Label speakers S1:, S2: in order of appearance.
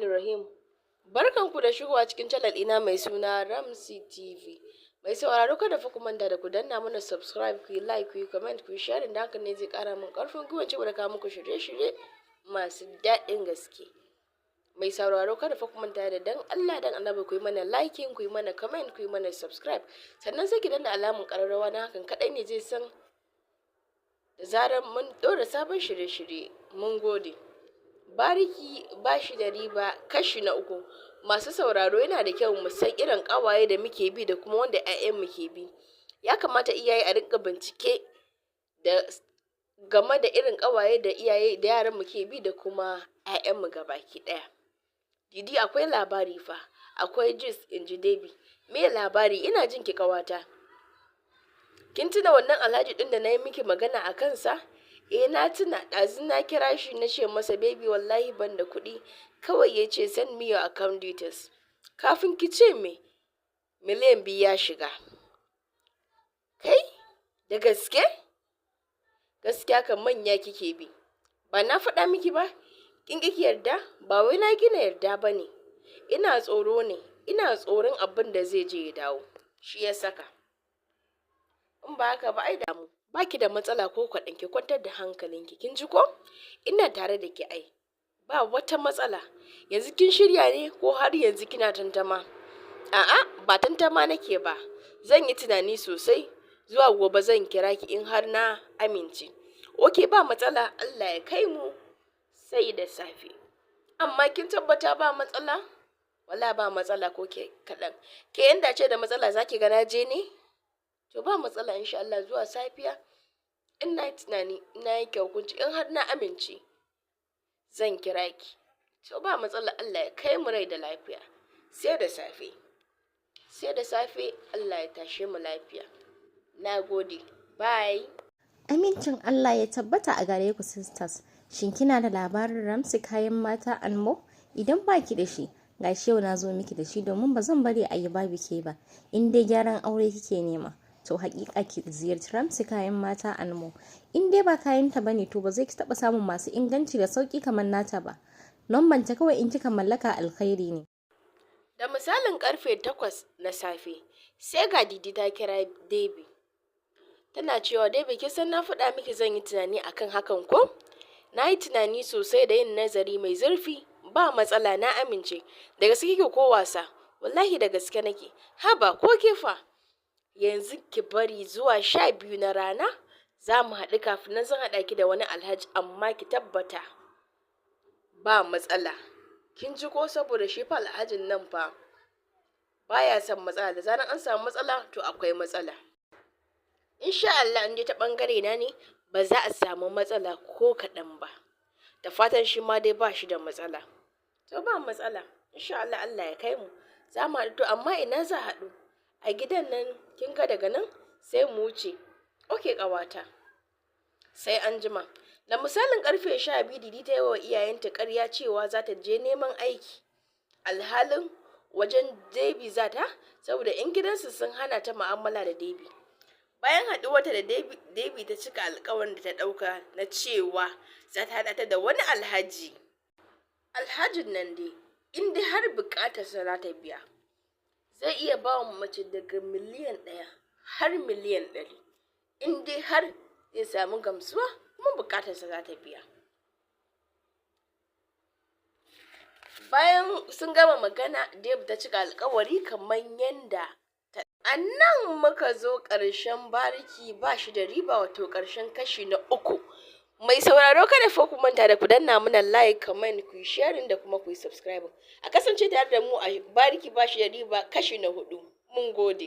S1: Rahim. Barkanku da shigowa cikin channel ɗina mai suna Ramsey TV. Mai sauraro, kada fa ku manta da ku danna mana subscribe, ku yi like, ku yi comment, ku yi sharing, da hakan ne zai ƙara min ƙarfin gwiwa ci da kawo muku shirye-shirye masu daɗin gaske. Mai sauraro, kada fa ku manta da dan Allah dan Annabi ku yi mana liking, ku yi mana comment, ku yi mana subscribe. Sannan sai ki danna alamun ƙararrawa, na hakan kaɗai ne zai san da zarar mun ɗora sabon shirye-shirye. Mun gode. Bariki ba shi da riba, kashi na uku. Masu sauraro, yana da kyau mu san irin ƙawaye da muke bi da kuma wanda 'ya'yanmu ke bi. Ya kamata iyaye a rinƙa bincike da game da irin ƙawaye da iyaye da yaran mu ke bi da kuma 'ya'yanmu gabaki ɗaya. "Didi, akwai labari fa, akwai gist," in ji Debi. "Me labari? Ina jin ki, ƙawata." "Kin tuna wannan Alhaji ɗin da na yi miki magana a kansa?" "Eh, na tuna. Ɗazu na kira shi, na ce masa, 'Baby, wallahi ban da kuɗi.' Kawai ya ce, 'Send me your account details.' Kafin ki ce me, miliyan 2 ya shiga." "Kai, da gaske? Gaskiya kan manya kike bi. Ba na faɗa miki ba? Kin ƙi ki yarda?" "Ba wai na gina yarda ba ne. Ina tsoro ne. Ina tsoron abin da zai je ya dawo. Shi ya saka. In ba haka ba ai damu. Baki da matsala ko kaɗan, ki kwantar da hankalinki. Kin ji ko? Ina tare da ki ai. Ba wata matsala. Yanzu kin shirya ne ko har yanzu kina tantama?" "A'a, ba tantama nake ba. Zan yi tunani sosai. Zuwa gobe zan kira ki in har na amince." "Ok, ba matsala. Allah ya kai mu sai da safe. Amma kin tabbata ba matsala?" "Wala ba matsala ko ke kaɗan. Ke inda ce da matsala zaki ga na je ne? To ba matsala, insha Allah zuwa safiya in na yi tunani na yanke hukunci, in har na amince zan kira ki." "To ba matsala, Allah ya kai mu rai da lafiya. Sai da safe." "Sai da safe, Allah ya tashe mu lafiya. Na gode. Bye."
S2: Amincin Allah ya tabbata a gare ku, sisters. Shin kina da labarin Ramsi Kayan Mata and More? Idan baki da shi, gashi yau na zo miki da shi, domin ba zan bari a yi babu ke ba. In dai gyaran aure kike nema, to hakika ki ziyarci Ramsi Kayan Mata and More. In dai ba kayanta bane, to ba zai ki taba samun masu inganci da sauki kamar nata ba. Numban ta kawai in kika mallaka, alkhairi ne.
S1: Da misalin karfe 8 na safe, sai ga Didi ta kira Debi. Tana cewa, "Debi, kin san na faɗa miki zan yi tunani akan hakan ko? Na yi tunani sosai da yin nazari mai zurfi. Ba matsala, na amince." "Da gaske kike ko wasa?" "Wallahi da gaske nake. Haba, ko kefa? Yanzu ki bari zuwa 12 na rana za mu haɗu. Kafin nan zan haɗa ki da wani alhaji, amma ki tabbata ba matsala. Kin ji ko? Saboda shi fa alhajin nan fa baya son matsala. Da zaran an samu matsala, to akwai matsala." "Insha Allah, in dai ta bangare na ne, ba za a samu matsala ko kaɗan ba. Da fatan shi ma dai ba shi da matsala." "To ba matsala. Insha Allah, Allah ya kai mu. Za mu haɗu. To amma ina za a haɗu?" "A gidan nan, kin ga daga nan sai mu wuce." "Ok ƙawata, sai an jima." Da misalin karfe 12, Didi ta yi wa iyayenta ƙarya cewa za ta je neman aiki, alhalin wajen Debi za ta, saboda in gidansu sun hana ta mu'amala da Debi. Bayan haɗuwarta da Debi, ta cika alkawarin da ta ɗauka na cewa za ta haɗa ta da wani alhaji. Alhajin nan dai, in dai har buƙatarsa za ta biya, zai iya ba wa mace daga miliyan 1 har miliyan 100, in dai har zai samu gamsuwa kuma buƙatarsa za ta biya. Bayan sun gama magana, Debi ta cika alkawari kamar yadda. A nan muka zo ƙarshen Bariki ba shi da riba, wato ƙarshen kashi na uku. Mai sauraro, kada fa ku manta da ku danna mana like, comment, ku yi sharing da kuma ku yi subscribe. A kasance tare da mu a Bariki ba shi da riba kashi na hudu. Mun gode.